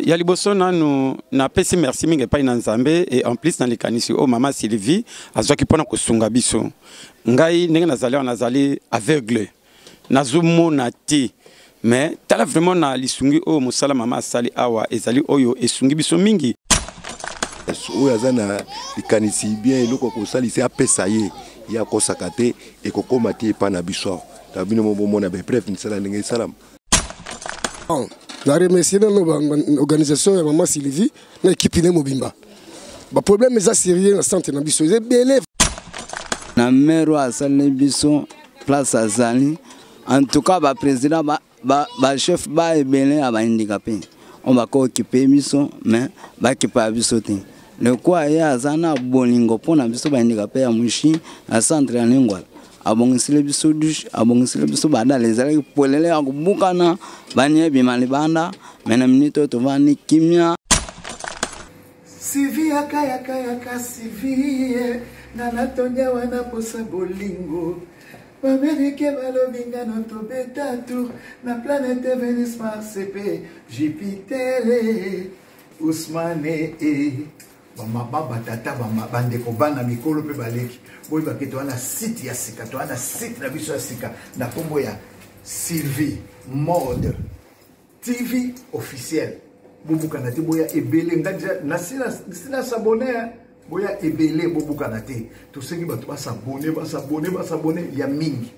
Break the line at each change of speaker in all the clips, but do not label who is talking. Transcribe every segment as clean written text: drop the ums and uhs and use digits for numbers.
Ya liboso nanu napesi merci mingi epai na Nzambe et en plus na likanisi oyo mama Sylvie azwaki mpona kosunga biso. Ngai ndenge nazali awa, nazali aveugle, nazomona te, mais tala vraiment na lisungi oyo mosala mama asali awa ezali oyo esungi biso mingi.
Oyo aza na likanisi bien, eloko ya kosalisa, apesa ye, ye akosaka te, ekokóma te epai na biso awa. Na bino mo bomona baépreuve misala ndenge esalama.
Na remercier nano organisation ya mama Sylvie na équipe ne mobimba. Baproblème eza sérieux na centre na biso, eza ebele.
Na maire oyo asaleli biso place azali, en tout cas baprésident, bachef ba ebele ya bahandicapé oyo bakokipe biso, mais bakipa biso te. Lekwa ye aza na bolingo mpo na biso bahandicapé ya Mushi na centre ya Lingwala, abongiseli biso douche, abongiseli biso badale ezalaki polele ya kobukana, bani ebima libanda, mais na minute oyo tovandi kimia.
Sivi yaka yaka yaka Sivi, nga natondi awa na posa bolingo. Bamerike balobi nga no tobeta tour na planète Venus, Mars mpe Jupiter. Ousmane e bamama, batata, bandeko, bana, mikolo mpe baleki, boyebake toza na site ya sika, toza na site na biso ya sika na nkombo ya Sylvie Mode TV officiel. Bobukana te, boya ebele. Nga nasi nas'abonner. Boya ebele, bobukana te. Tosengi bato bas'abonner, bas'abonner, bas'abonner ya mingi.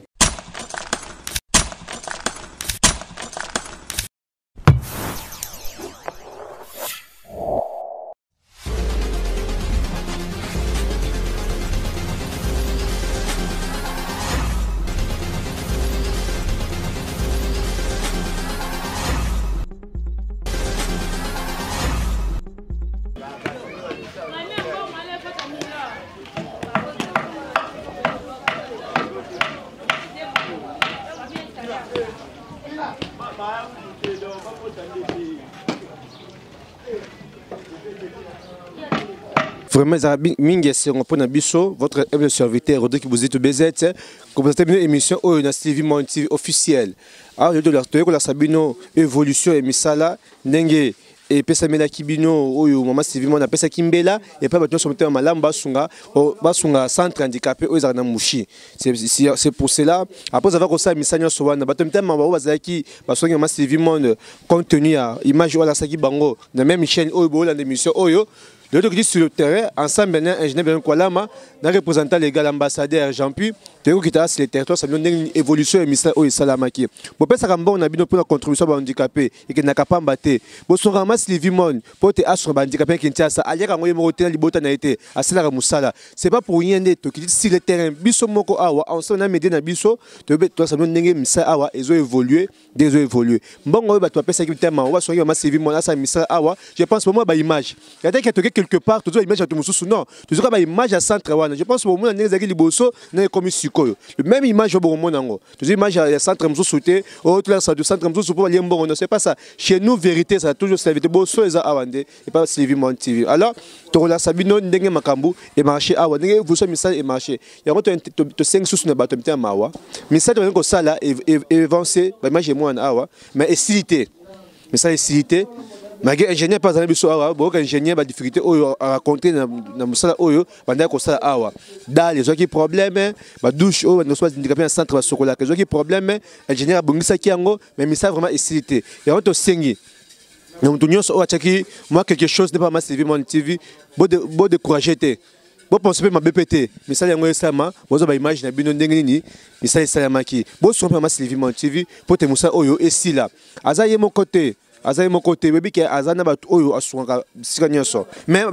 Vraiment ezala mingi esengo mpona biso, votre humble serviteur Rodrigue Bozito BZ, kopresente bino émission oyo na Sylvie Monde TV officiel. Awa toyei kolakisa bino évolution ya misala ndenge epesamelaki bino, oyo mama Sylvie Monde apesaki mbela epai bato nyonso motema malamu basunga, basunga centre handicapé oyo ezalaka na Mushi. C'est pour cela, après avoir kosala misala nyonso wana, bato mitema bango bazalaki basongi mama Sylvie Monde compte tenu ya image oyo alasaki bango na même chaîne oyo boolanda émission oyo. Lelo tokiti sur le terrain ensemble na ingénieur Ben Kwalama, na représentant légal ambassadeur Jean Pu. Toyei sur le territoire sa bino ndenge évolution ya misala oyo esalamaki. Bopesaka mbongo na bino mpona contribution ya bahandicapé, ekendaka pamba te. Bosongaka ma Sylvie Monde mpo te asunga bahandicapé ya Kinshasa, aliaka yango ye moko te na libota na ye te, asalaka mosala. C'est pas pour rien nde tokiti sur le terrain biso moko awa ensemble na média na biso, toyeba bino ndenge misala awa ezo évoluer, nde ezo évoluer. Mbongo oyo bato bapesaki mitema oyo basongi mama Sylvie Mwana asala misala awa, je pense bomona baimage yataki toke quelque part, tozwa image ya bato mosusu. Non, tozwaka baimage ya centre wana. Je pense bomona ndenge ezalaki liboso ndenge ekomi sikoyo. Même image oyo bokomona yango, tozwa image ya centre mosusu te oyo tolakisa bato centre mosusu mpo balie mbongo. Non, c'est pas ça chez nous. Vérité ezala toujours, c'est la vérité. Boso eza awa nde epa Sylvie Monde TV. Alors tokolakisa bino ndenge makambo emarché awa, ndenge évolution misala emarché. Yango tosengi susu na bato mitema mawa, misala tobandi kosala avance, baimage emwana awa, mais esili te, misala esili te. Malgré ingénieur mpe azali biso awa, boyoka ingénieur badifficulté oyo araconte na mosala oyo bandaki kosala awa. Dalle ezwaki problème, badouche oyo bandeko bandika mpe na centre basokolaka ezwaki problème, ingénieur abongisaki yango, mais misala vraiment esili te. Yango tosengi na moto nyonso oyo atiaki mwa quelque chose nde pa ma Sylvie Monde TV, bodécourage te, bopense mpe mabe mpe te. Misala yango esalama, bozwa baimage na bino ndenge nini misala esalamaki. Bosunga mpe mama Sylvie Monde TV mpo te mosala oyo esila. Aza ye moko te, aza ye moko te. Oyebi ke aza na bato oyo asungaka bisika nyonso, mais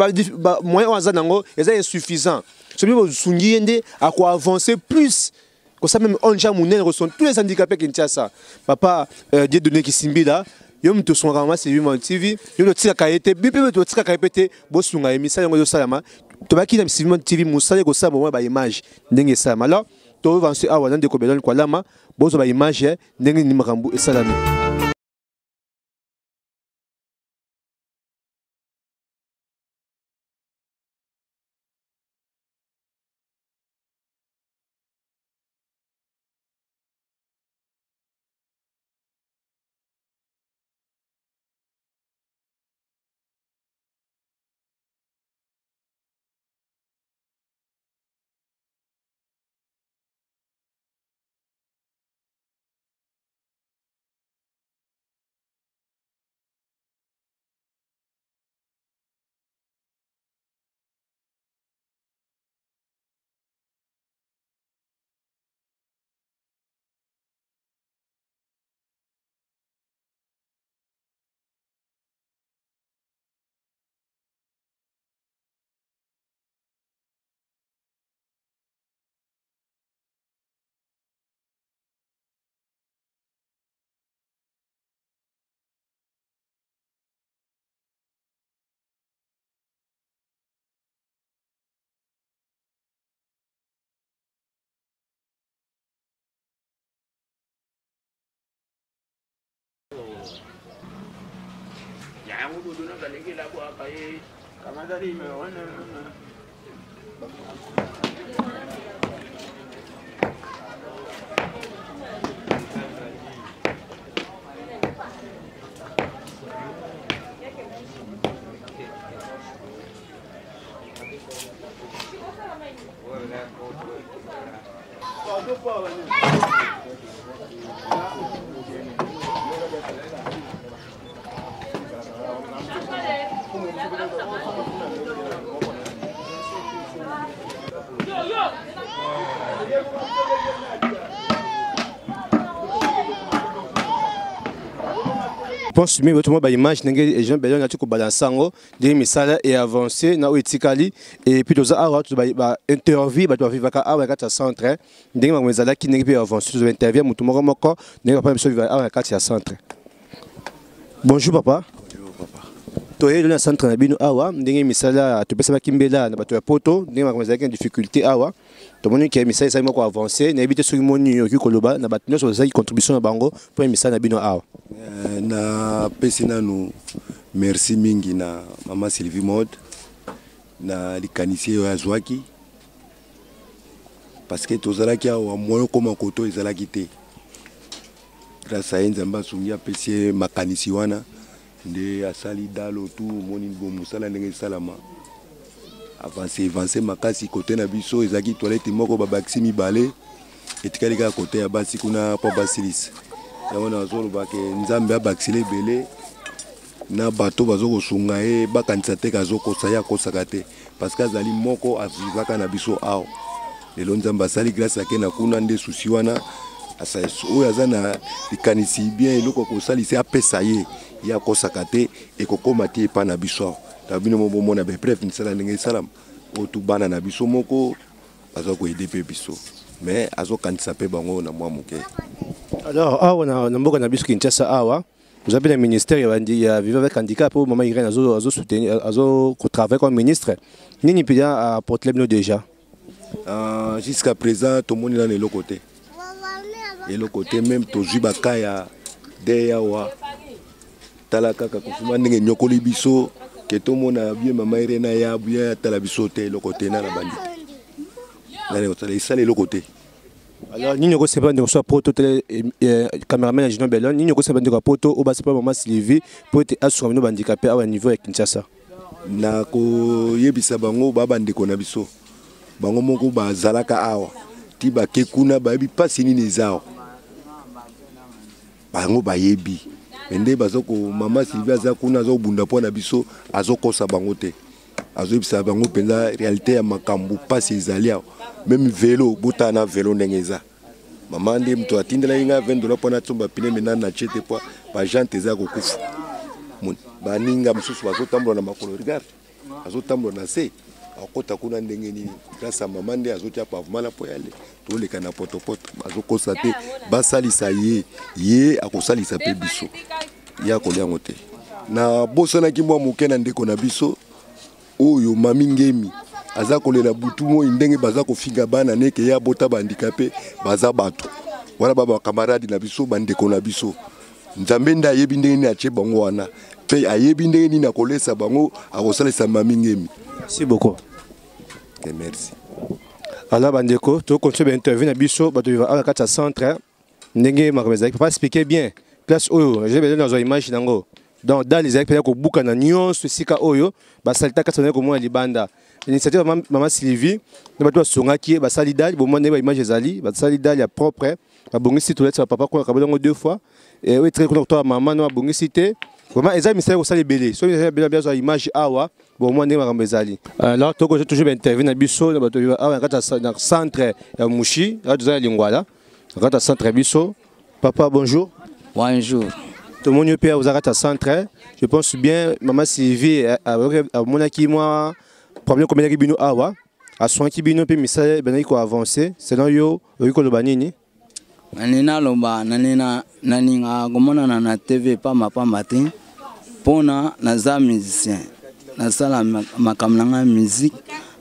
moyen oyo aza nango eza insuffisant. Soki bosungi ye nde akoavance plus, kosala même ONG monene kosunga tous les handicapés Kinshasa. Papa Dieudonné Kisimbila, yo moto osungaka mama Sylvie Monde TV, yo totikaka ye te, bi mpe totikaka ye mpe te. Bosunga ye, misala yango ezosalama. Tobaki na Sylvie Monde TV, mosala ekosala bomoi baimage ndenge esalama. Alors toavance awa na ndeko Belon Kwalama, bozwa baimage ndenge nini makambo esalami. Pense mi bato mwa baimage ndenge Jean Belon ati kobalansa yango ndenge misala e avance na oyo etikali. Et puis toza awa, bainterview bato bavivaka awa na kati ya centre, ndenge makambo ezalaki, ndenge mpe avance. Toza bainterview ya motu moko moko, ndenge papa biso viva awa na kati ya centre. Bonjour papa. Toyei lelo na centre na bino awa, ndenge misala topesamaki mbela na bato ya poto, ndenge makambo ezalaki na difficulté awa. Tomoni ke misala ezali moko avance. Nayebi te soki moni okoki koloba na bato nyonso bazalaki contribution na bango mpo ya misala na bino awa.
Napesi nanu merci mingi na mama Sylvie Mode na likanisi oyo azwaki, parce que tozalaki awa, moyen okóma koto ezalaki te. Grâce à ye, Nzambe asungi, apesi ye makanisi wana nde asali dalo tu. Omoni bo mosala ndenge esalama, avance, avance makasi. Kote na biso ezalaki toilette moko, babakisi mibale, etikali kaka kote ya basi kuna mpo basilisa yango. Nazoloba ke Nzambe abakisila ebele na bato bazokosunga ye. Bakanisa te azokosa ye, akosaka te, parce que azali moko avivaka na biso awa. Lelo Nzambe asali grâce, ake na kuna nde susi wana. Oyo aza na likanisi bien, eloko akosalisa, apesa ye. Ye akosaka te, ekokóma te epai na biso awa. Na bino mo bomona bapreuve, misala ndenge esalama. Oyo tu bana na biso moko baza koaider mpe biso, mais azokanisa mpe bango na mwa moke.
Alors awa na mboka na biso Kinshasa awa, oza mpe na ministère ya vivre avec handicap oyo mama Irene azosoutenir, azokotravaille comme ministre. Nini mpenza aportele bino déjà?
Jusqu'à présent tomoni nano eloko te, eloko te. Même tozwi baka ya de awa, tala kaka kofuma ndenge enyokoli biso, ke tomona bien mama Irene aya bien atala biso te. Eloko te, nana bandi te, nani kosala esala eloko te.
Alors nini okosepela ndeko so ya poto? Tele cameraman ya Junior Belon, nini okosepela ndeko ya poto oyo basepela mama Sylvie po ete asunga bino bahandicapé awa niveau ya Kinshasa?
Na koyebisa bango, ba bandeko na biso, bango moko bazalaka awa ti bake kuna, bayebi mpasi nini eza awa. Bango bayebi me nde baza ko. Mama Sylvie aza kuna, azobunda mpo na biso, azokosa bango te, azoyebisa bango mpenza réalité ya makambo. Mpasi ezali awa, même vélo, botala na vélo ndenge eza. Mama nde moto atindelaki ngai 20 $ mpo natomba pneu, me nani natie te po bajante eza kokufa. Baninga mosusu bazotambola na makolo, regarde, azotambola na se, akota kuna ndenge nini? Grâce ya mama nde azotia pavement na po yale toleka na potopoto. Azokosa te, basalisa ye, ye akosalisa mpe biso, ye akolia yango te. Nabosanaki mwa moke na ndeko na biso oyo mami Ngemi, aza kolela butu moi ndenge baza kofinga bana neke ye abota bahandicapé. Baza bato wana, ba bakamarade na biso, bandeko na biso. Nzambe nde ayebi ndenge nini atie bango wana, mpe ayebi ndenge nini akolesa bango, akosalisa mami Ngemi.
Merci beaucoup.
Okay, merci.
Alors bandeko, tokontinue bainterview na biso, bato awa na kati ya centre, ndenge makambo ezalaki. Papa, explique bien place oyo j'ai besoin nazwa image nango. Donc dalle ezalaki mpenza kobukana nyonso, esika oyo basalita kati, bazalaki komona libanda. Initiative ya mama Sylvie nde bato basongaki ye, basali dalle. Bomona ndenge baimage ezali, basali dalle ya propre, babongisi toilette ya papa kuna, kabeli yango deux fois. Oyo etikali kuna kotola mama no abongisi te. Vraiment eza misala kosala ebele. Soki ebele azwa image awa, bomona ndenge makambo ezali. Alors tokoza toujours bainterview na biso na bato awa na kati ya centre ya Mushi. Awa toza na Lingwala, na kati ya centre ya biso. Papa, bonjour.
Bonjour.
Tomoni yo mpe oza kati ya centre. Je pense bien mama Sylvie amonaki mwa problème komelaki bino awa, aswaki bino mpe misala ebandaki koavance. Selon yo, okoki koloba nini?
Nani naloba nani nalingaka komonana na TV pambapamba te, mpona naza musicien, nasala makambo na ngai musique.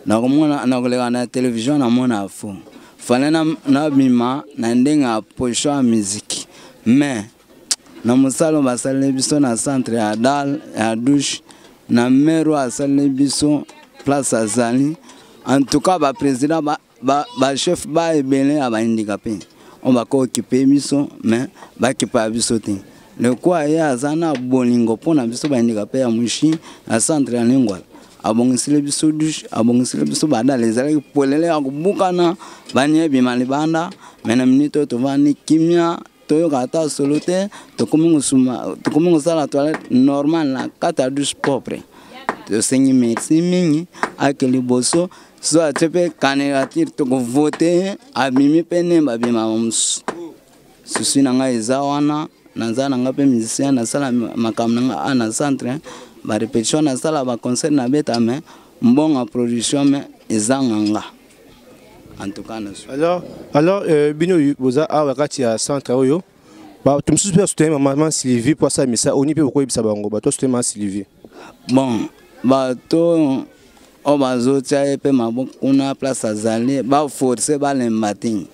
Nakomona nakoleka na télévision, namona fo fale nabima na ndenge ya position ya musique, mais Na mosala oyo basaleli biso na centre ya dal ya douche na maire oyo asaleli biso place azali. En tout cas baprésident bachef ba ebele ya bahandicapé oyo bakokipe biso, mais bakipa biso te. Lekwa ye aza na bolingo mpo na biso bahandicapé ya Mushi, ya centre ya Lingwala. Abongiseli biso douche, abongiseli biso badale ezalaki polele ya kobukana, bani ebima libanda. Me na minute oyo tovandi kimia, toyoka ata solo te. Tokomi kosuma, tokomi kosala toilette normal na kati ya douche propre. Tosengi merci mingi, ake liboso. So atie mpe candidature, tokovote ye, abimi mpe ne babima mosusu. Susi na ngai eza wana, naza na ngai mpe musicien, nasala makambo na ngai a na centre, barépétition nasala, baconcert nabeta, me mbongo ya production me ezanga nga. En tout cas nasu.
Alors, bino boza awa kati ya centre oyo, bato mosusu mpe basoutenir mama Sylvie mpo asala misa oni mpe bokoyebisa bango bato basoutenir mama Sylvie?
Bon, bato oyo bazotia ye mpe maboko kuna place azali, baforce, balemba te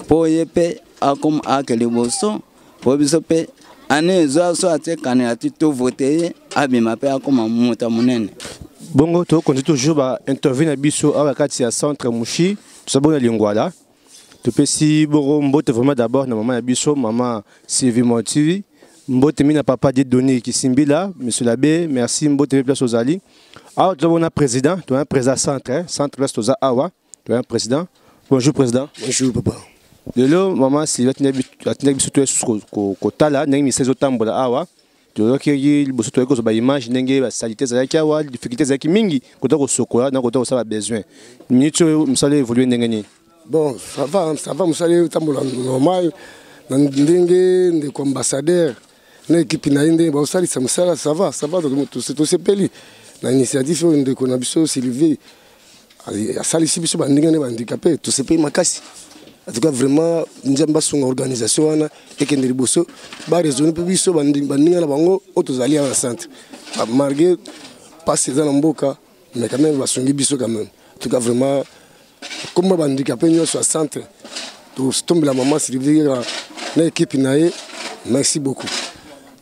mpo ye mpe akoma ake liboso, mpo biso mpe ane ezwa so atie candidature, tovote ye, abima mpe akoma moto ya monene.
Bongo tokonti toujours bainterview na biso awa kati ya centre Mushi, toza bongo na Lingwala. Topesi bongo mbote vraiment d'abord na mama na biso, mama Sylvie Montivi. Mbote mingi na papa Dieudonné Kisimbila, monsieur l'abbé, merci, mbote mpe place ozali. Awa toza bongo na président, toza président centre, centre place toza awa, toza président. Bonjour président.
Bonjour papa.
Lelo mama Sylvie atindaki biso toya susu kotala ndenge misala ezotambola awa. Toyokaki liboso, toyaki kozwa baimage ndenge basaleté ezalaki awa, difficulté ezalaki mingi kota kosokola na kota kosala babesoin. Minute oyo mosala évolue ndenge nini?
Bon, ça va, ça va, mosala etambola normal na ndenge ndeko ambassadeur na équipe na ye ndenge baosalisa mosala. Ça va, ça va, tosepeli na initiative oyo ndeko na biso Sylvie asalisi biso bandenge nde bahandicapé. Tosepeli makasi. En tout cas vraiment, Nzambe asunga organisation wana ekende liboso, baraisonne mpe biso baninga na bango oyo tozali awa na centre. Malgré mpasi eza na mboka, mais quand même basungi biso quand même. En tout cas vraiment, komba bahandicapé nyonso ya centre, totombela mama Sylvie kaka na équipe na ye. Merci beaucoup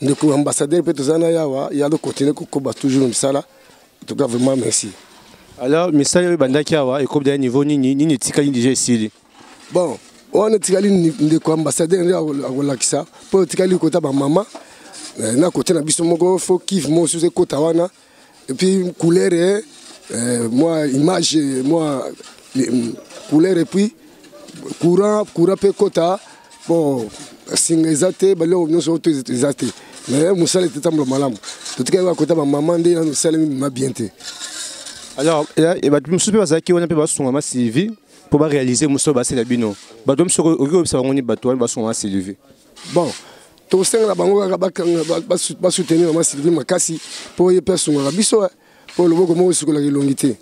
ndeko ambassadeur mpe toza na ye awa, ye azocontinue kokoba toujours misala. En tout cas vraiment merci.
Alors misala oyo ebandaki awa ekomi deya niveau nini? Nini etikali déjà esili?
Bon, wana etikali ndeko ambassadeur nde akolakisa, mpo etikali kota bamama na kote na biso moko, fo kive mosusu ekota wana, et puis couleur, mwa image, mwa couleur, et puis courant mpe ekota. Bon, singa eza te, baloko nyonso oyo eza te, mais mosala etetambola malamu. Totikali kaka kota bamama nde nano esalemi ma bien te.
Alors bato mosusu mpe bazalaki wana mpe basunga ma Sylvie mpo baréalise mosala basala bino. Bato mosusu, okoki koyebisa bango nini, bato wana basunga ma Sylvie?
Bon, tosengela bango kaka basoutenir mama Sylvie makasi, mpo ye mpe asungaka biso, mpo loboko moko esukolaka elongi te.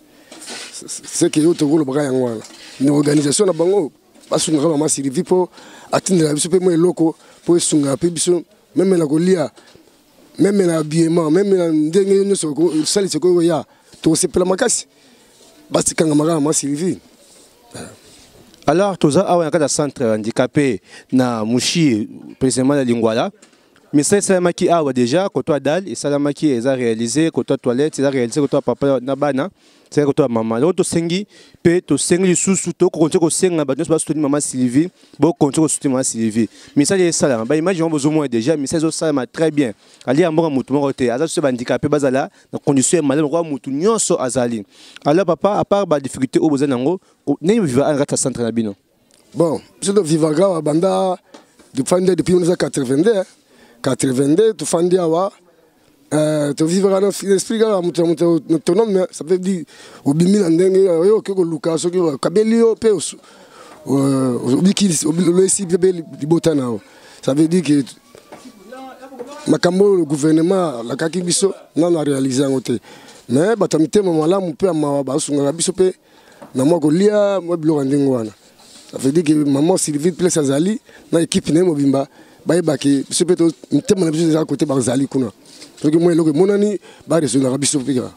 Seke yo tokolobaka yango wana na organisation na bango, basungaka mama Sylvie mpo atindela biso mpe mwa eloko mpo esungaka mpe biso, même na kolia, même na habillement, même na ndenge nyonso osalisa ekoki koya. Tokosepela makasi batikanga kaka mama Sylvie.
Alors toza awa na kati ya centre handicapé na Mushi, précisément na Lingwala. Misala esalamaki awa déjà, koto ya dalle esalamaki, eza réalisé, koto ya toilette eza réalisé, koto ya papa na bana ezali, koto ya mama. Donc tosengi mpe tosengi lisusu, tokokontinue kosenga bato nyonso basoutenir mama Sylvie, bokontinue kosoutenir mama Sylvie. Misala esalama, baimage yango bozomona déjà, misala ezosalama très bien. Ali ya mboka motu moko te aza so bahandicapé bazala na condition ya malamu lokola motu nyonso azali. Alors papa, à part badifficulté oyo bozali nango, ndenge vivre na kati ya centre na bino?
Bon, biso tovivaka awa banda tofandi depuis 1982, 82 tofandi awa. Tovivaka na esprit kaka moto na moto autonome. Ça veut dire obimi na ndenge oyo okoki koluka, soki okabeli yo mpe obiki, oloyesi mpe libota na yo. Ça veut dire que makambo oyo gouvernement alakaki biso, nano aréalise yango te, mais bato ya mitema malamu mpe ya mawa basungaka biso mpe na mwa kolia, mwa biloko ya ndenge wana. Ça veut dire que maman Sylvie, place azali na équipe na ye mobimba, bayebaki biso mpe mitema na biso eza kote bazali kuna. Soki mwa eloko emonani, baresonaka biso mpe kaka.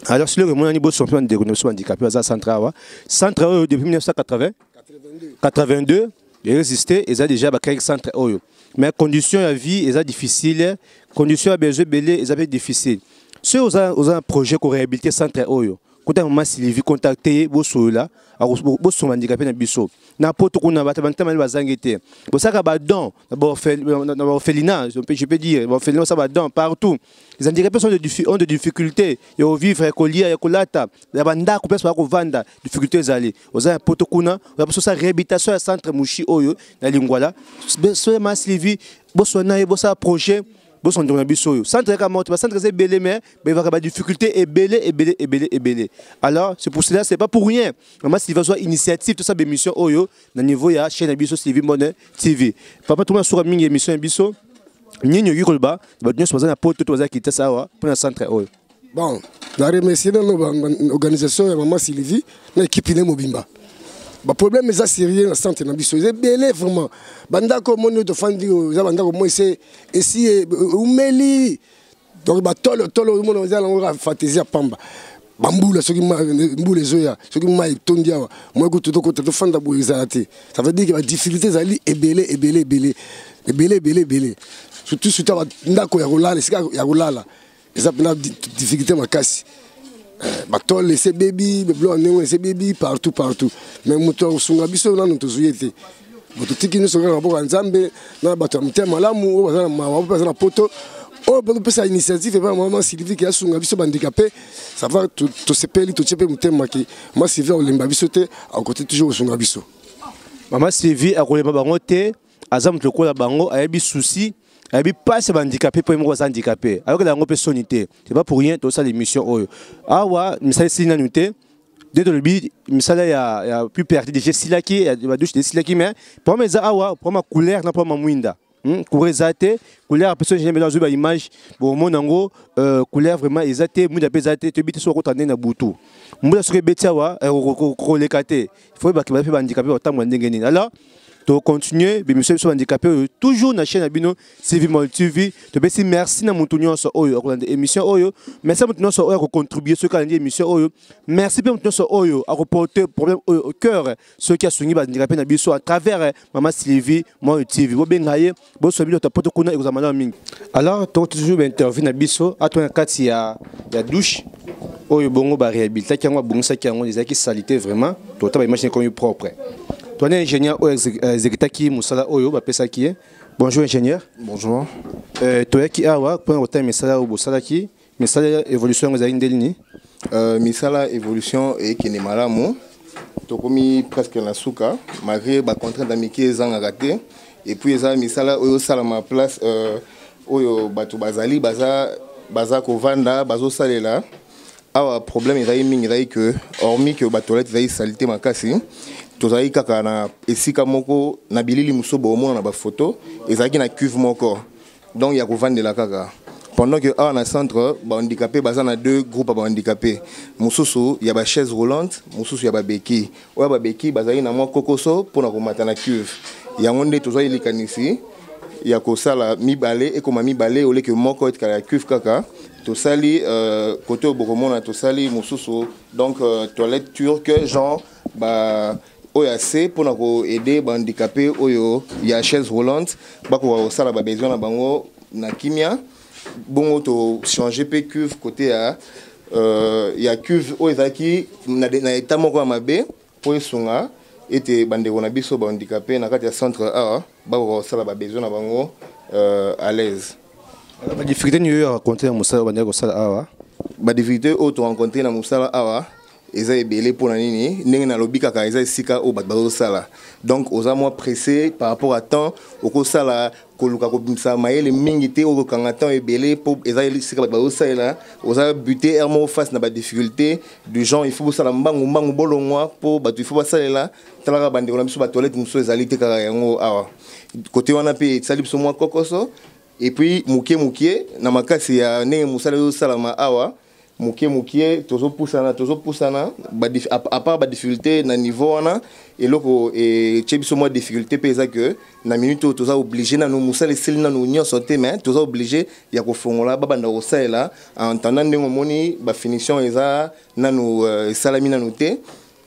Alors si eloko emonani, boso mpe bandeko na biso handicapé baza centre awa, centre oyo depuis 1980 82. Existe eza déjà ba centre oyo. Mais condition ya vie eza difficile, condition ya besoin ebele eza mpe difficile. Soki oza na projet koréhabiliter centre oyo, kota mama Sylvie, contacte ye, bosolola, bosonga handicapé na biso na poto kuna. Bato bantama bazangi te, bosalaka badon na baorphelinat, je peux dire baorphelinat, bosala badon partout. Les handicapés ont de difficultés ya kovivre, ya kolia, ya kolata, ya bandako place baya kovanda, difficulté ezali. Oza na poto kuna, oza biso réhabilitation ya centre Mushi oyo na Lingwala, so mama Sylvie, boswana ye, bosala projet, bosondeko na biso oyo. Centre kaka moto, bacentre eza ebele, mais bevaka badifficulté ebele, ebele, ebele, ebele. Alors c'est pour cela, c'est pas pour rien mama Sylvie azwa initiative tosala bémission oyo na niveau ya chaîne na biso Sylvie Mone TV. Papa, toma suka mingi émission ya biso. Nini oyoki koloba bato nyonso baza na poto to baza Kinshasa awa mpona centre oyo?
Bon, na remercier nano organisation ya mama Sylvie na équipe ne mobimba. Baproblème eza sérieux na centre na biso, eza ebele vraiment. Bandako omoni oyo tofandi, eza bandako mo ese esi eumeli, donc batolo tolo omona eza nango kaka fantaisie ya pamba. Bambula, soki mbula ezoya, soki mai etondi awa, moi kutu tokota tofanda boye ezala te. Ça veut dire que badifficulté ezali ebele, ebele, ebele, ebele, ebele, ebele. Surtout bandako ya kolala, esika ya kolala eza mpena difficulté makasi. Batole ese ebebi, biloko ndenge ese ebebi partout, partout. Mais moto akosunga biso nano tozwi ye te. Bo totiki nyonso kaka na maboko ya Nzambe na bato ya motema malamu oyo baza na mawa, mpe baza na poto oyo bazopesa initiative epai mama Sylvie ke asunga biso bahandicapé. Ça va, tosepeli, totie mpe motema ke mama Sylvie akolemba biso te, akote toujours kosunga biso.
Mama Sylvie akolemba bango te, aza moto lokola bango, ayebi souci, ayebi mpasi ya bahandicapé, mpo ye moko aza handicapé, ayokela yango mpe soni te. C'est pas pour rien tosala émission oyo awa. Misala esili nanu te. Nde tolobi misala ya plus perdi déjà esilaki, ya badouche esilaki, mais problème eza awa, problème ya couleur na problème ya mwinda. Courant eza te, couleur ape so ingénieur azwi baimage, bomona yango, couleur vraiment eza te, mwinda mpe eza te. Toyebi te soki okota ndenge na butu, mbula soki ebeti awa, koleka te. Faut yebaki baza mpe bahandicapé, batambola ndenge nini? Alors tocontinue bémission biso handicapé oyo toujours na chaîne na bino Sylvie Mol TV. Topesi merci na motu nyonso oyo akolanda émission oyo, merci na motu nyonso oyo akocontribue soki alandi émission oyo, merci mpe motu nyonso oyo akoporte problème oyo au cœur soki asungi bahandicapé na biso à travers mama Sylvie Mol TV. Bobenga ye, boswa bino poto kuna, ekozala malamu mingi. Alors to toujours bainterview na biso ato na kati ya douche oyo bongo baréhabilitaki yango, babongisaki yango, ezalaki salité vraiment. Tota baimagine ekomi propre. Toani ingénieur oyo exécutaki mosala oyo bapesaki ye. Bonjour ingénieur.
Bonjour.
Toyaki awa mpona kotala misala oyo bosalaki. Misala ya évolution yango ezalaki ndenge nini?
Misala évolution ekende malamu, tokomi presque na suka malgré bacontrainte ya mike ezangaka te. Et puis eza misala oyo osalama place oyo bato bazali baza kovanda, bazosalela awa. Problème ezali mingi, ezali que hormis que batoilette ezali salité makasi, tozali kaka na esika moko. Na bilili mosusu boomona na bafoto, ezalaki na cuve moko, donc ya kovandela kaka. Pendant que awa na centre bahandicapé baza na deux groupes ya bahandicapé, mosusu ya bachaise roulante, mosusu ya babéquille. Oyo ya babéquille bazali na mwa kokoso mpona komata na cuve. Yango nde tozwaki likanisi ya kosala mibale, ekoma mibale oleke moko etikala ya cuve kaka. Tosali côté oyo bokomona, tosali mosusu, donc toilette turque, genre ba oyo ase mpona koaider bahandicapé oyo ya chaise roulante bakoka kosala babesoin na bango na kimia. Bongo tochange mpe cuve côté ya cuve oyo ezalaki na état moko ya mabe, mpo esunga ete bandeko na biso bahandicapé na kati ya centre awa bakoka kosala babesoin na bango à l'aise.
Badifficulté nini oyo raconte na mosala oyo bandeki kosala awa?
Badifficulté oyo torencontre na mosala awa eza ebele. Mpona nini? Ndenge nalobi kaka, eza esika oyo bato bazosala, donc oza mwa pressé par rapport à temps. Okosala koluka kobimisa mayele mingi te, okokanga temps ebele mpo eza esika bato bazosalela. Oza buté heure moko face na badifficulté du genre il faut bosala mbangu mbangu, bolongwa mpo bato il faut basalela. Talaka bandeko na biso, batoilette mosusu ezali te kaka yango awa. Côté wana mpe esali biso mwa kokoso. Et puis moke moke na makasi ya ndenge mosala ezosalama awa, moke moke tozopusana, tozopusana. À part badifficulté na niveau wana, eloko etie biso mwa difficulté mpe eza que na minute oyo toza obligé, nanu mosala esili nanu nyonso te, mais toza obligé ya kofongola, babanda kosalela. En attendant, ndenge omoni, bafinition eza nanu esalami nanu te.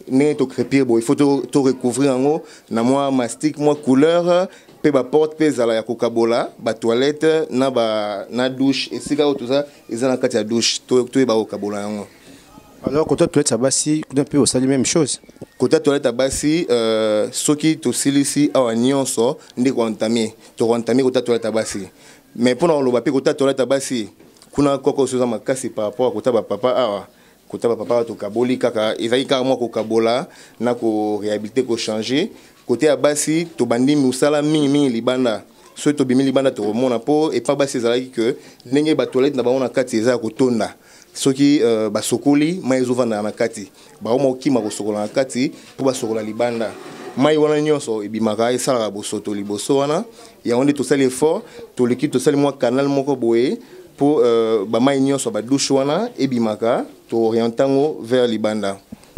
Ndenge tocrépir boye, il faut to recouvrir yango na mwa mastic, mwa couleur, mpe baporte mpe ezala ya kokabola batoilette na, ba, na douche. Esika oyo toza eza na kati ya douche, toyeba kokabola yango.
Alors, côté toilette ya basi kuna mpe osali même chose?
Côté toilette ya basi, soki tosilisi awa nyonso nde koentamer, tokoentamer côté toilette ya basi. Mais mpona koloba mpe, côté toilette ya basi kuna koko so eza makasi par rapport à côté bapapa awa. Côté bapapa awa tokaboli kaka, ezalaki kaka mwa kokabola na koréhabiliter, kochanger. Côté ya basi tobandi mosala mingimingi libanda. Soki tobimi libanda, tokomona mpo epa basi ezalaki ke ndenge batoilette na bango na kati eza ya kotonda. Soki basokoli, mai ezovandaka na kati, bakoma kokima kosokola na kati mpo basokola libanda. Mai wana nyonso ebimaka, esalaka bosoto liboso wana. Yango nde tosali effort, toleki, tosali mwa canal moko boye mpo bamai nyonso badouche wana ebimaka, toorienter yango vers libanda.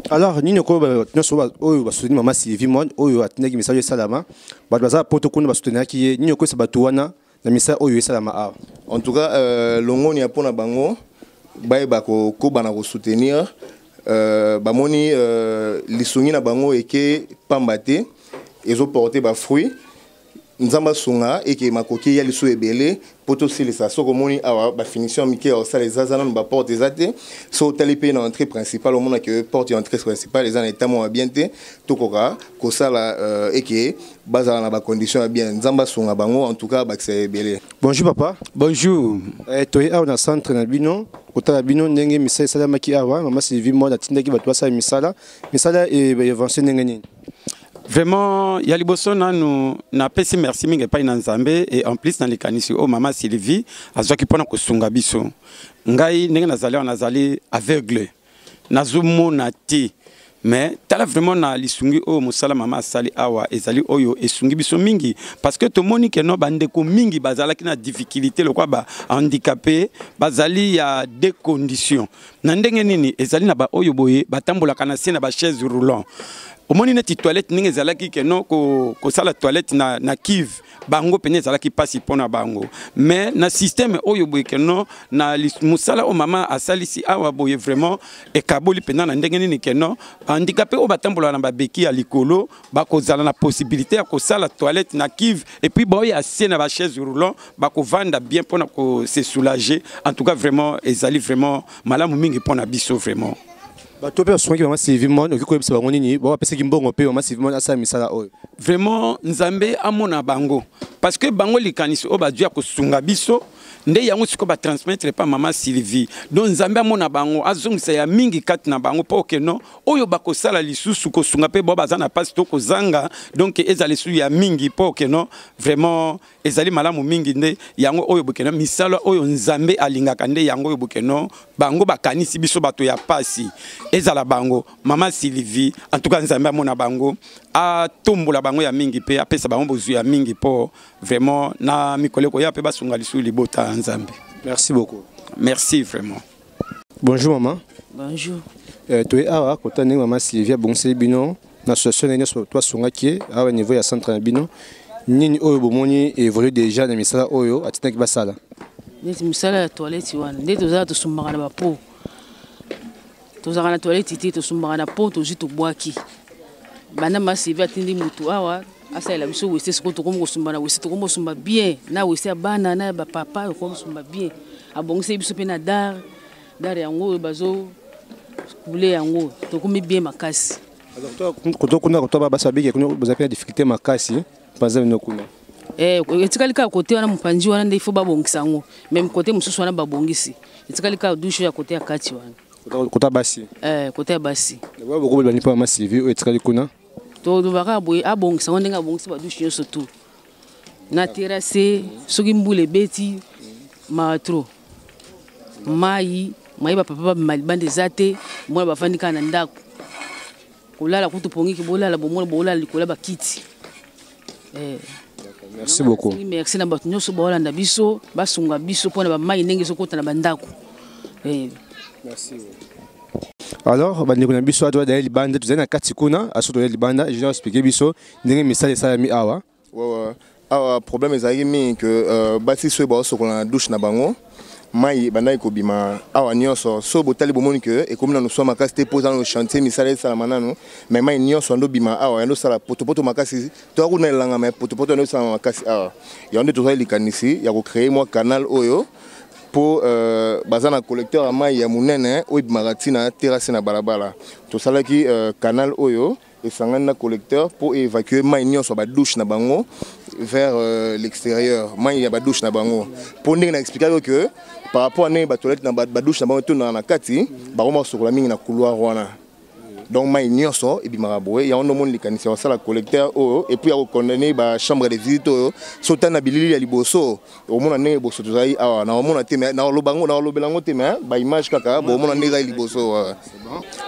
Alors, nini okoyo nyonso oyo basoutenir mama Sylvie Monde oyo atindaki misala oyo esalama, bato baza poto kuna basoutenaki ye, nini okoyesa bato wana na misala oyo esalama awa?
En tout cas, longoni ya mpona bango, bayeba kokoba na kosoutenir. Bamoni lisungi na bango eke pamba te, ezoporter bafruit. Nzambe asunga eke makoki ya liso ebele mpo tosilisa. Soki omoni awa, bafinition mike ya kosala eza nanu, baporte eza te. So otali mpe na entrée principale, omona ke porte ya entrée principale eza na état moko ya bien te. Tokoka kosala eke bazala na bacondition ya bien. Nzambe asunga bango, en tout cas bakisa ebele.
Bonjour papa.
Bonjour.
Toye awa na centre na bino kotala bino ndenge misala esalamaki awa. Mama Sylvie Monde atindaki bato basala misala. Misala eavancer ndenge nini?
Vraiment, ya liboso nanu napesi merci mingi epai na Nzambe et en plus na likanisi oyo mama Sylvie azwaki mpona kosunga biso. Ngai ndenge nazali awa, nazali aveugle, nazomona te, mais tala vraiment na lisungi oyo mosala mama asali awa ezali oyo esungi biso mingi, parce que tomoni ke no bandeko mingi bazalaki na difficulté lokola bahandicapé, bazali ya deux conditions. Na ndenge nini? Ezali na baoyo boye batambolaka na se na bachaise roulant. Omoni neti toilette ndenge ezalaki keno kosala toilette na cuve, bango pene ezalaki mpasi mpo na bango. Mais na système oyo boye keno na mosala oyo mama asalisi awa boye, vraiment ekaboli mpenza na ndenge nini keno handicapé oyo batambolaka na babeki ya likolo bakozala na possibilité ya kosala toilette na cuve, et puis baoyo asie na bachaise roulant bakovanda bien mpona kose soulager. En tout cas, vraiment ezali vraiment malamu mingi mpona biso vraiment.
Bato mpe basungaki mama Sylvie Monde, okoki koyebisa bango nini? Bao bapesaki mbongo mpe mama Sylvie Monde asala misala oyo.
Vraiment, Nzambe amona bango, parce que bango likanisi oyo bazwi ya kosunga biso nde yango sikoyo batransmettre pa mama Sylvie. Donc Nzambe amona bango, azongisa ya mingi kati na bango, mpo okeno oyo bakosala lisusu kosunga mpe bao baza na mpasi to kozanga. Donc ezala lisusu ya mingi, mpo okeno vraiment ezali malamu mingi. Nde yango oyo bokeno misala oyo Nzambe alingaka, nde yango oyo bokeno bango bakanisi biso bato ya pasi. Ezala bango mama Sylvie, en tout cas Nzambe amona bango, atombola bango ya mingi mpe apesa bango bozwi ya mingi, mpo vraiment na mikolo ekoya mpe basunga lisusu libota ya Nzambe.
Merci beaucoup.
Merci vraiment.
Bonjour maman.
Bonjour.
Toye awa kota ndenge mama Sylvie abongiseli bino na association na nyonso to asungaki ye awa niveau ya centre na bino. Nini oyo bomoni évolue déjà na misala oyo atindaki basala?
Neti mosala ya toilette wana, nde tozala tosumbaka na bapo, tozalaka na toilette te, tosumbaka na po tozwi tobwaki. Banda masivi atindi motu awa asalela biso WC, sikoyo tokomi kosumba na WC, tokomi kosumba bien na WC ya bana na ya bapapa, tokomi kosumba bien. Abongiseli biso mpe na dalle yango oyo bazo couler yango, tokomi bien makasi.
Koto kuna koto basi babiki kuna, boza mpe na difficulté makasi mpanza bino kuna?
Etikali kaka kote wana, mopanzi wana nde ifo babongisa yango. Même kote mosusu wana babongisi, etikali kaka douche ya kote ya kati wana.
Kota basi?
Kote ya basi.
Bokobani mpo mama Sylvie oyo etikali kuna?
Tolobaka boye, abongisa yango ndenge abongisi badouche nyonso tu na terrasse. Soki mbula ebeti, mawa trop, mai mai, bapapa babima libanda eza te. Mwana bafandi kaka na ndako kolala, kutu pongiki bolala, bomona bolala likolo ya bakiti.
Merci beaucoup.
Merci na bato nyonso baolanda biso, basunga biso mpona bamai ndenge ezokota na bandako.
Merci. Alors bandeko na biso, ato daya libanda, tozali na kati kuna. Aso toya libanda, je expliquer biso ndenge misala esalami awa.
Ouais. Awa problème ezalaki mingi ke basi soki baosokola na douche na bango, Mai ebandaki kobima awa nyonso. So botali, bomoni ke ekomi nanu swa makasi te mpo eza nano chantier, misala esalama nanu. Mais mai nyonso yando bima awa, yando osala potopoto makasi. Toya kuna elanga, mais potopoto yando esalama makasi awa. Yango nde tozali likanisi ya kocréer mwa canal oyo mpo baza na collecteur ya mai ya monene oyo ebimaka ntina terrasse na balabala. Tosalaki canal oyo esangani na collecteur mpo évacuer mai nyonso ya badouche na bango vers l'extérieur, mai ya badouche na bango, mpo ndenge na expliquaki ke par rapport à ndenge batoilette na badouche na bango etondaka na kati, bango basokola mingi na couloir wana. Donc mai nyonso ebimaka boye. Yango nde omoni likanisi ya kosala collecteur oyo et puis ya kocordonner bachambre de visite oyo. So otali na bilili ya liboso, omona ndenge boso tozali awa. Na omona te, mais naoloba yango, naolobela yango te, mais baimage kaka bomona ndenge ezali liboso.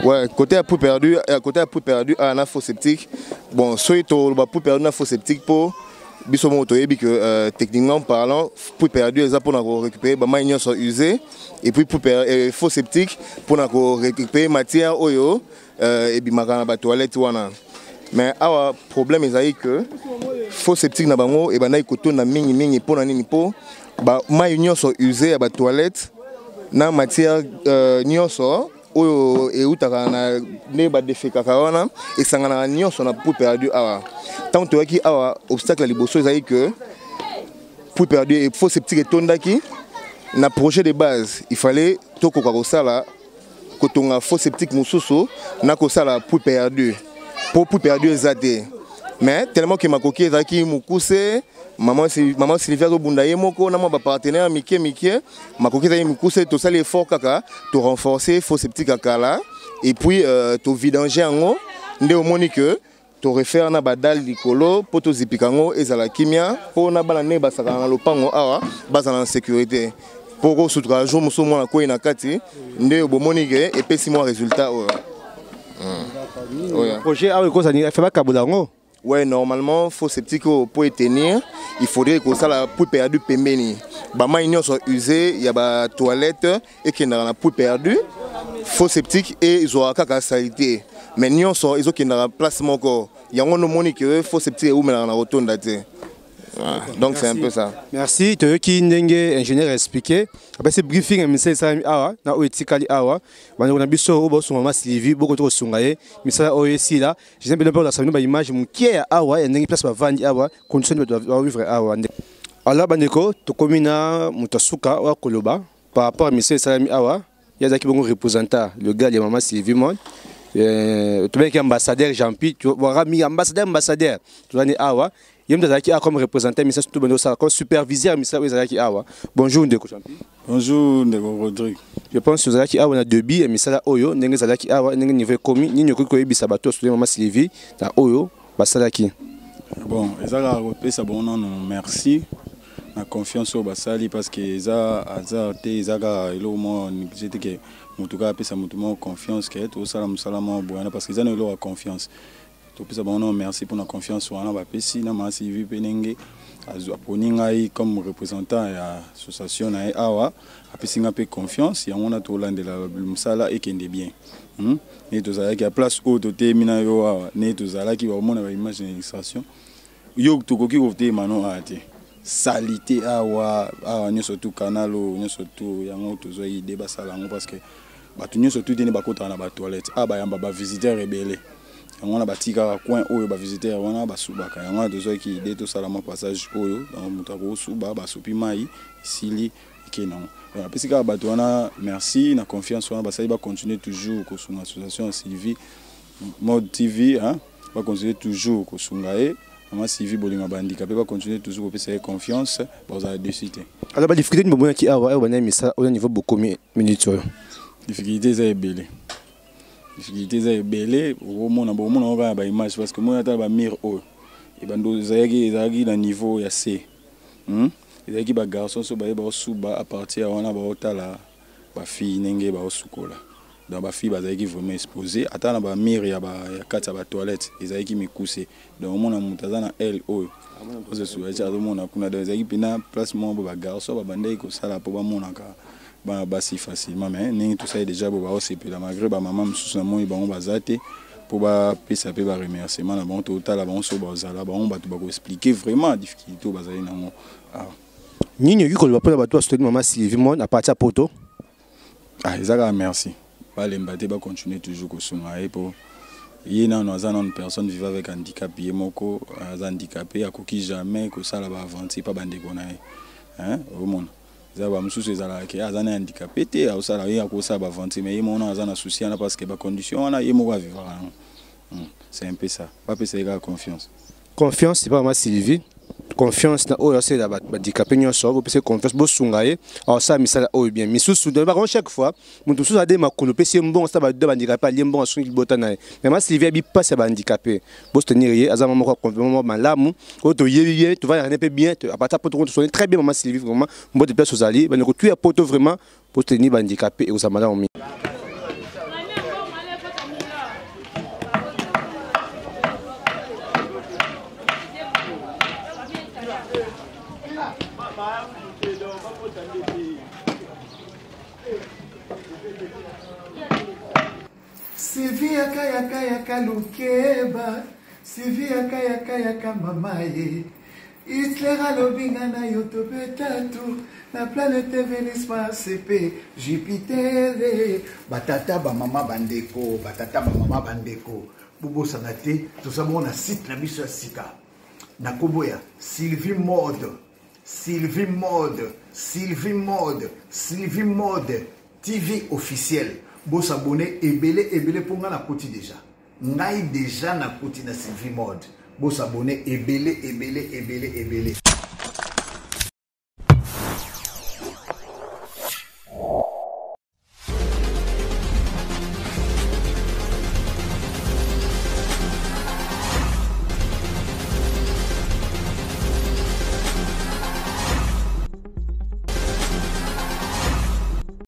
Ouais, côté ya puits perdu, côté ya puits perdu awa na fosse septique. Bon, soki toloba puits perdu na fosse septique, mpo biso moko toyebi que techniquement parlant, puits perdu eza mpona korécupérer bamai nyonso usé et puis fosse septique mpona korécupérer matière oyo ebimaka na batoilette wana. Mais awa problème ezali que fosse septique na bango ebandaki kotonda mingimingi. Mpona nini? Mpo mai nyonso usé ya batoilette na matière nyonso oyo eutaka na nde badefekaka wana esanganaka nyonso na puits perdu awa. Ntango toyaki awa, obstacle ya liboso ezali que puits perdu et fosse septique etondaki. Na projet de base, il fallait tokoka kosala kotonga fosse septique mosusu na kosala puits perdu, mpo puits perdu eza te. Mais tellement ke makoki ezalaki mokuse, mama Sylvie azobunda ye moko na mwa bapartenaire mike mike, makoki ezalaki mokuse, tosali effort kaka torenforcer fosse septique ya kala et puis tovidange yango. Nde omoni ke torefaire na badalles likolo mpo tozipika yango, ezala kimia mpo na bana ndenge basakana na lopango awa, bazala na sécurité, mpo kosutuka jour mosusu mwana kwei na kati. Nde bomoni ke epesi mwa résultat oyo.
Projet awa ekozala fe bakabola yango.
Ouais, normalement, fosse septique oyo po etenir, il faudrait kosala puits perdu pembeni. Bamai nyonso usé ya batoilette ekendaka na puits perdu, fosse septique ezwaka kaka saleté, mais nyonso ezokendaka place moko. Yango nomoni ke fosse septique eumelaka na kotonda te. Donc c'est un peu ça.
Merci. Toyoki ndenge ingénieur expliqué, apesi briefing ya misala esalami awa na oyo etikali awa. Bandeko na biso oyo bosunga mama Sylvie, bokoki kosunga ye misala oyo esila. Je bino mpe kolakisa bino baimage mokie ya awa, ya ndenge place bavandi awa, condition nini bato bavivre awa. Alors bandeko, tokomi na moto asuka oyo akoloba par rapport à misala esalami awa. Ye azalaki bongo représentant légal ya mama Sylvie Mon, tobengaki ambassadeur Jean-Pi waka mingi, ambassadeur. Tozali awa, ye moto azalaki awa comme représentant misala, surtout bando osala comme superviseur misala oyo ezalaki awa. Bonjour ndeko Jean-Pi.
Bonjour ndeko Rodrigue.
Je pense ozalaki awa na début ya misala oyo, ndenge ezalaki awa, ndenge niveau ekomi. Nini okoki koyebisa bato oyo mama Sylvie na oyo basalaki?
Bon, eza kaka kopesa bango nano merci na confiance oyo basali, parce que eza hasard te, eza kaka eloko moko néglige te ke motu kaka apesa motu moko confiance ke tosala mosala moko boye wana, parce que eza na eloko ya confiance. Topesa bango nano merci mpona confiance wana bapesi na mama Sylvie, mpe ndenge aponi ngai comme représentant ya association na ye awa, apesi ngai mpe confiance. Yango wana tolandela mosala ekende bien. Nde tozalaki ya place oyo toteyemi na yo awa, nde tozalaki bakomona baimage na illustration. Yo tokoki koteyema no awa te, saleté awa awa nyonso tu, canal oyo nyonso tu. Yango tozwa idée basala yango parce que bato nyonso tu tene bakotaka na batoilette awa, bayamba bavisiteur ebele. Yango wana batikaka coin oyo bavisiteur wana basubaka. Yango wana tozwaki idée tosala mwa passage oyo, donc moto akosuba, basupi mai, esili, eke nango. Donc apesi kaka bato wana merci na confiance wana basali, bacontinue toujours kosunga association ya Sylvie Mode TV, hein? Bacontinue toujours kosunga ye mama Sylvie Bolinga Bandika, mpe bacontinue toujours kopesa ye confiance, bazala dessus te.
Alors badifficulté nini bomonaki awa oyo bana misala oyo, niveau bokomi minute oyo?
Difficulté eza ebele, difficulté eza ebele. Okomona, bokomona ngo kaka baimage, parce que moni ata bamire oyo ebando ezalaki na niveau ya c, Ezalaki bagarçon so baye baosuba à partir ya wana, baotala bafille ndenge baosukola. Donc bafille bazalaki vraiment exposé. Ata na bamire ya kati ya batoilette ezalaki mikuse, donc omona moto aza na aile oyo ozosuka, azomona kuna. Donc ezalaki mpena place moko bo bagarçon babandaki kosala mpo bamonaka bana basi facilement. Mais ndenge tosali déjà bo baosepela, malgré bamama mosusu namoni bango baza te mpo bapesa mpe baremerciement na bango. Totala bango so bazala, bango bato bakoexpliquer vraiment difficulté oyo bazali nango awa.
Nini okoki koloba mpona bato basoutenir mama Sylvie Mon à partir ya poto?
Ah, eza kaka merci, balemba te, bacontinue toujours kosunga ye, mpo ye nano aza nano personne vivant avec handicap. Ye moko aza handicapé, akoki jamais kosala baaventure mpa bandeko na ye, hein? Omona eza bamosusu ezalaka ke aza na handicapé te, aosala ye akosala baaventure, mais ye moko nano aza na souci wana parce que bacondition wana ye moko avivaka yango. C'est un peu ça, bapesa ye kaka confiance.
Confiance epa mama Sylvie, confiance na oyo asalela bato bahandicapé nyonso. Bopesa confiance, bosunga ye, aosala misala oyo bien. Misusu bango chaque fois moto mosusu ade makolo, opesi ye mbongo, asala bado bahandicapé, alie mbongo, asungi libota na ye. Mais mama Sylvie ayebi mpasi ya bahandicapé, bosoutenir ye. Aza mama moko moko malamu oyo toyebi ye, tovandaka ne mpe bien à partir poto, tosoni très bien. Mama Sylvie, vraiment mbote place ozali, bandeko tu ya poto, vraiment bosoutenir bahandicapé, ekozala malamu mingi.
Sylvie yaka yaka yaka lukeba, Sylvie yaka yaka yaka mama ye. Hitler alobi nga na yo tobeta tour na planète Venus, Mars pe Jupiter. Batata bamama bandeko, batata bamama bandeko, bobosana te toza bongo na site na biso ya sika na nkombo ya Sylvie Mode, Sylvie Mode, Sylvie Mode, Sylvie Mode TV officiel. Bosabone ebele ebele mpo nga nakoti deja, ngai deja nakoti na Sylvie Mode. Bosabone ebele ebele ebele ebele.